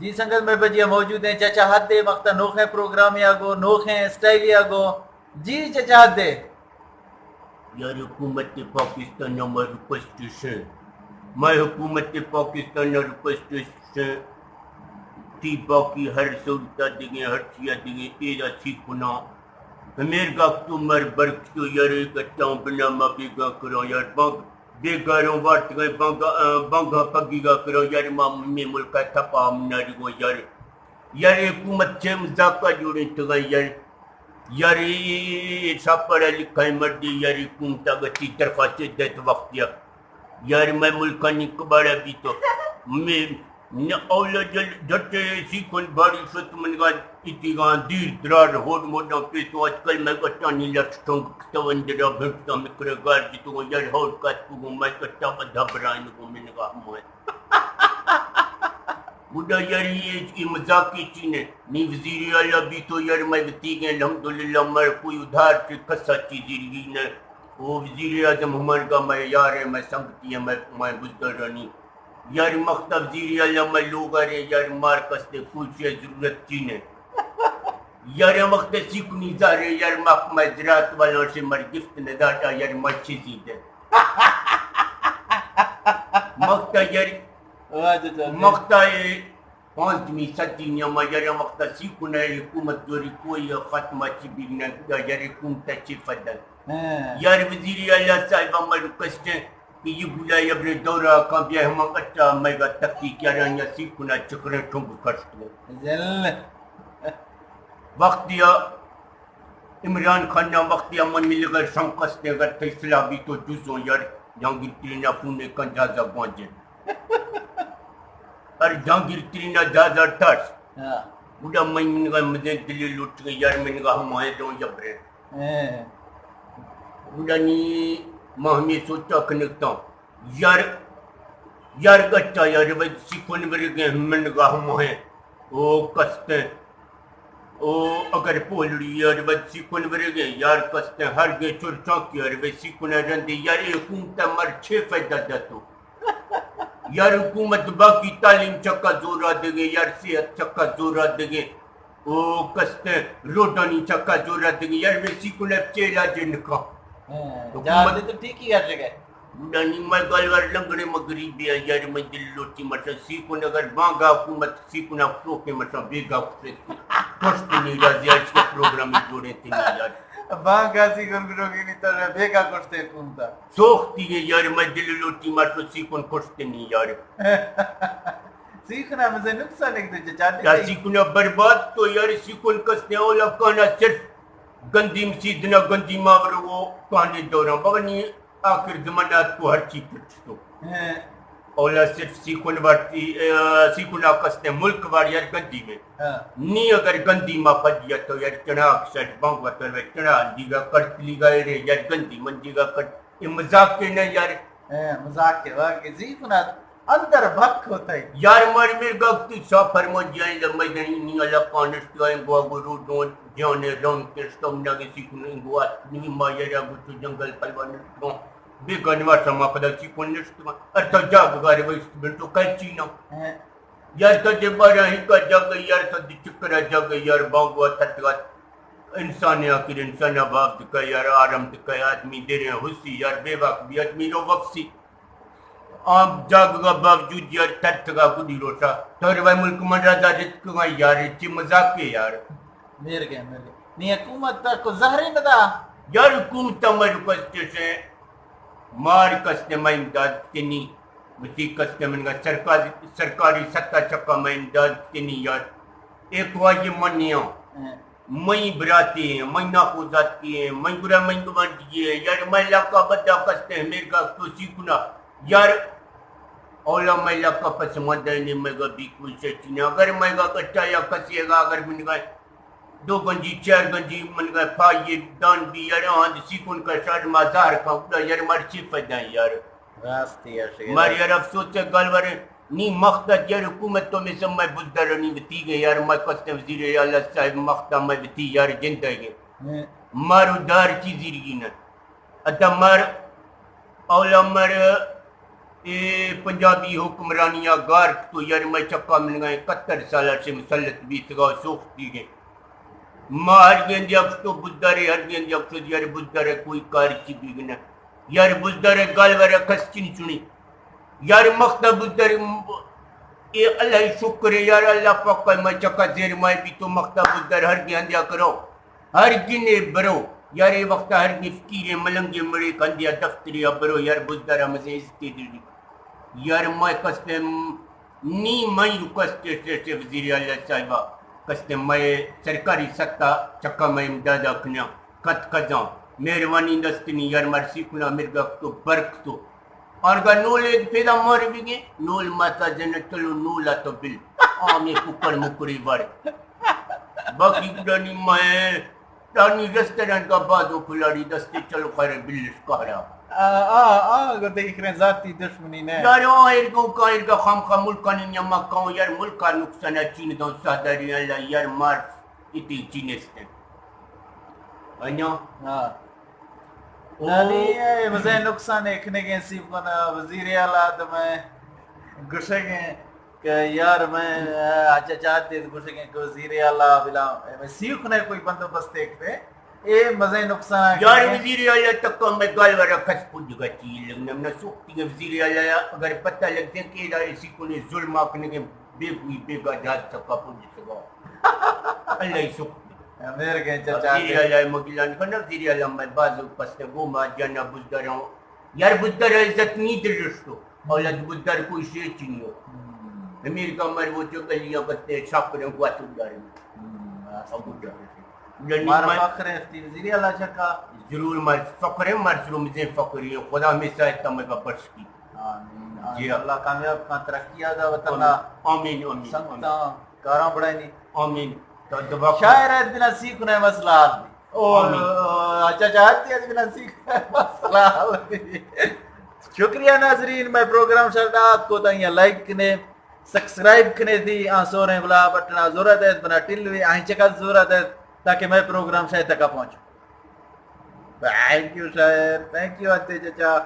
جی سنگت، مئے پجیا موجود ایں چچا حد ءِ، مختا نوخیں پروگرامے ءَ گوں، نوخیں اسٹائلے ءَ گوں۔ جی چچا حد ءِ۔ یار حکومت پاکستان ءَ ما ریکویسٹ اش ایں، مئے حکومت پاکستان ءَ ریکویسٹ اش ایں، تئی باقی ہر سہولت ءَ دگیں، ہر چی ءَ دگیں، اے داسی کناں۔ ہمیر گپ تو مر برکتو یار، اے گٹاں بنا ما بیگا کراں یار، بانگ بیگاراں وارتگاں، بانگا، بانگا پگیگا کراں یار، ما مئے ملک ءَ تپا ہم نہ رگوں یار۔ یار اے حکومت چے مزاکا جوڑینتگاں یار۔ یار اے، اے، اے، اے شاپر علی کھائی مردی یار، اے حکومت اگتی درخواست دیت وقت یا۔ یار مئے ملکانی کباڑا بیتو۔ مئے نہ اولا جل جھٹے سیکھن باری شت منگا اتیگاں دیر درار ہوڈ موڈاں پیتو آج کل مئے گٹانی لٹ ٹنگ کتو اندرا بھنٹا مکرے گار جتو یار ہوڈ کات کو مئے گٹا بدھا برائن کو منگا ہمائے۔ گڈا یار اے، اے مزاکی چی نہ، نی وزیر اعلیٰ بیتو یار مئے وتیگیں الحمدللہ مئے کوئی ادھار چہ کسا چیزی رگی نہ۔ او وزیر اعظم ہمانگا مئے یار ایں، مئے سنگتی ایں، مئے، مئے بزدارانی۔ یار مختا وزیر اعلیٰ مئے لوگ ءَ رے، یار مار کستے کوئی چیز ضرورت چی نہ۔ یار مختا سیکنی زارے، یار مخ مئے زراعت والاں سے مر گفت نہ داتا، یار مئے چیزی دے۔ مختا یار واہ جی جان۔ مختا اے پانزدمی صدی نیاما یار وقتا سیکن ءِ حکومت جوڑی کوئی ختم چی بیگ نہ گدا یار حکومت چی فدل۔ ہاں۔ یار وزیر اعلیٰ صاحب ہم ریکویسٹ ایں کہ یہ بلا یبرے دورہ کاں بیا ہما گٹا مئے گا تحقیق یارا یا سیکن ءَ چکریں ٹنگ کشت۔ زل۔ وقتی عمران خان نا وقتی من ملگا شوق است اگر تئی سلاح بیتو جزوں یار جہانگیر ترینا فون کن جہازا گوانجے۔ ہر جہانگیر ترینا جہازا ترس۔ ہاں۔ گڈا من منگا مزے دلی لوٹ گئے یار منگا ہم آئے دوں جبرے۔ ہاں۔ گڈا نی ما ہمیں سوچا کنگتا۔ یار، یار گٹا یار وت سیکن ورگیں منگا ہم ہیں۔ او کستیں۔ او اگر پولڑی یار وت سیکن ورگیں یار کستیں ہر گے چرچاں کی یار وت سیکن رندے یار اے حکومت مر چھ فائدہ دتو۔ یار حکومت باقی تعلیم چکا زورا دگے یار صحت چکا زورا دگے۔ او کستیں روڈانی چکا زورا دگے یار وت سیکن چیلا جنکا۔ ہاں، حکومت جہازے تو ٹھیک ہی کر رہے گئے۔ گڈا نی مئے گالوار لنگڑے مہ گریبی ءَ یار مئے دل لوٹی مچا سیکن اگر بانگا حکومت سیکن ءَ فروکے مچا بیگا کشت۔ کشت نی راضی اچ کے پروگرام جوڑے تھی یار۔ بانگا سیکن گروگی نی تو بیگا کشتے حکومت ءَ۔ سوختی ہے یار مئے دل لوٹی مچا سیکن کشت نی یار۔ سیکن ءَ مزے نقصان ایک دے چاہتے یا سیکن ءَ برباد تو یار سیکن کستے اولا کانا صرف گندی مسیت نہ گندی ماور وہ کانے دوراں بابا نی آخر زمانہ اتکو ہرچی پٹ تو۔ ہاں۔ اولا صرف سیکن وارتی، آ، سیکن آ کستے ملک وار یار گندی میں۔ ہاں۔ نی اگر گندی ما پدیا تو یار چناک شاید بانگ وتر وے چنا دیگا کڑت لیگا اے رے یار گندی من دیگا کڑت۔ اے مذاق کے نہ یار۔ ہاں، مذاق کے واقعی سیکن آ اندر بھک ہوتا ہے۔ یار مر میر گپتی شاہ فرمو جائیں لمبے دنی نی اللہ کانشت گائیں گوا گرو دون جانے رون کرشتم نگسی کنیں گوا نی ما یرا گچو جنگل پلوان تو۔ بیگا نواسا ما پدا چی کن نشتگاں۔ ار تو جاگہ گارے ویست بن تو کئے چی نہ۔ ہاں۔ یار تو دے بارا ہی کا جاگہ یار تو دے چکرا جاگہ یار بانگوا تتگات۔ انسان آخر انسان باب دکا یار آرام دکا آدمی دیرے حسی یار بے واک بھی آدمی رو وپسی۔ آ جاگہ باوجود یار ترتگا گڈی روچا تو روائے ملک من راجا رتکگا یار چی مذاق کے یار۔ میر گئے، میر گئے۔ نی حکومت تا کو زہرے ندا۔ یار حکومت تا میں ریکویسٹ سے مار کستے میں امداد کنی، وتی کستے من گا سرکاری، سرکاری ستا چکا میں امداد کنی یار۔ ایک واجہ منیاں۔ ہاں۔ مئی براتے ہیں، مئی ناکوزاتکی ہیں، مئی گرا مئی گوانڈی ہیں، یار مئی علاقہ بدا کستے ہیں، میرگا تو سیکنا، یار اولا مئی علاقہ پسماندہ نے مگا بھی کوئی شچی نہ، اگر مئی گا کٹا یا کسی گا، اگر من گا دو گنجی، چار گنجی، من گا پھائی دان بھی، یار آند سیکن کا شاد ما زہر کا اڈا، یار مرچی فدائیں یار۔ راستی ءَ شعر۔ مار یار افسوس ءِ گل ورے، نی مخت ات یار حکومت تو میں سم میں بزدرنی وتی گے یار، میں کستیں وزیر اعلیٰ صاحب مخت ءَ میں وتی یار جندے گے۔ ہوں۔ مارو دار چیزی رگی نہ۔ ادا مار اولا مر اے پنجابی حکمرانی ءَ گار کتو، یار مئے چکا منگا ایں، ستر سال ءَ چہ مسلط بیتگا و سوختی گیں۔ ما ہر گندیا کتو بزدارے، ہر گندیا کتو یار بزدار ءَ کوئی کار چی بیگ نہ۔ یار بزدار ءِ گالوار ءَ کس چی نہ چنی۔ یار مختا بزدار، اے اللہ شکر ہے یار، اللہ پاک ءَ مئے چکا زیر مائے بیتو، مختا بزدار ہر گندیا کرو۔ ہر گنے برو، یار اے وقتا ہر گنے فقیرے ملنگے مڑے کندیا دفترے ءَ برو، یار بزدار ءَ مزے عزتے دری۔ یار مئے کستے نی مئی ریکویسٹ تے وزیر اعلیٰ صاحبا، کستے مئے سرکاری سطح چکا مئے امدادا کنیا، کت کزاں، مہروانی دستنی یار مرسی کنا مرگا کتو برکتو۔ آرگا نول ایک پیدا مور بگے، نول ماتا جن چلو نولا تو بل۔ آ میں ککڑ مکڑی بار۔ باقی گڈانی مئے دانی ریسٹورنٹ کا بازو کھلاڑی دستے چلو خیر بلش کارا۔ آ، آ، آ، گو دیکھ رہے ہیں، ذاتی دشمنی نے۔ یار، آ، ارگو کا، ارگا خام خام ملکانی نیما کاؤں، یار، ملکا نقصان ہے، چین دوں ساداری اللہ، یار، مار اتی چینستن۔ انیا۔ ہاں۔ او۔ یعنی، اے مزے نقصان ایک نے گئے سی کنا وزیر اعلیٰ آدم ہے، گشے گئے۔ کہ یار میں، آ، اچھا چاہتے تو گوشے کہ وزیر اعلیٰ بلا، میں سیکھ نے کوئی بندوبست ایک دے۔ اے مزے نقصان ہے یار کہ وزیر اعلیٰ تک میں گل ورا کس پوج گچی لگنا، نہ سوکتی وزیر اعلیٰ اگر پتہ لگ جائے کہ ادا اسی کو نے ظلم آکنے کے بے کوئی بے گا جہاز تک پوج سکا۔ اللہ ہی سوکتی۔ میر کے چچا وزیر اعلیٰ مگلان کنا، وزیر اعلیٰ میں بازو پستے گو ما جانا بزدراں۔ یار بزدر عزت نی دلشتو۔ اولاد بزدر کوئی شے چنیو۔ ہم۔ امریکہ مر وہ جو گلیاں بستے شاکریں گواتو داریں۔ ہم، راست۔ ابو جان۔ یعنی مار مار فخر ہے، تین وزیر اعلیٰ چکا۔ ضرور مار فخر ہے، مار ضرور مزے فخر ہے۔ خدا ہمیشہ ہے تمہیں کا بخش کی۔ آمین۔ جی ہاں۔ اللہ کامیاب کن، ترقی آدا وطن۔ آمین، آمین، آمین۔ سنگتاں کاراں بڑھائنی۔ آمین۔ تو دعا کر۔ شاعر ہے بنا سیکھ نے مسئلہ حل۔ او، آمین۔ اچھا، چاہتی ہے بنا سیکھ نے مسئلہ حل۔ شکریہ ناظرین، میں پروگرام شر ڈاک کو تائیں لائک کنے، سبسکرائب کنے تھی، آ سوریں بلا بٹنا زورا دیت، بنا ٹل وی آہیں چکا زورا دیت، تاکہ میں پروگرام شاید تکا پہنچو۔ تھینک یو شاعر، تھینک یو اتے چچا۔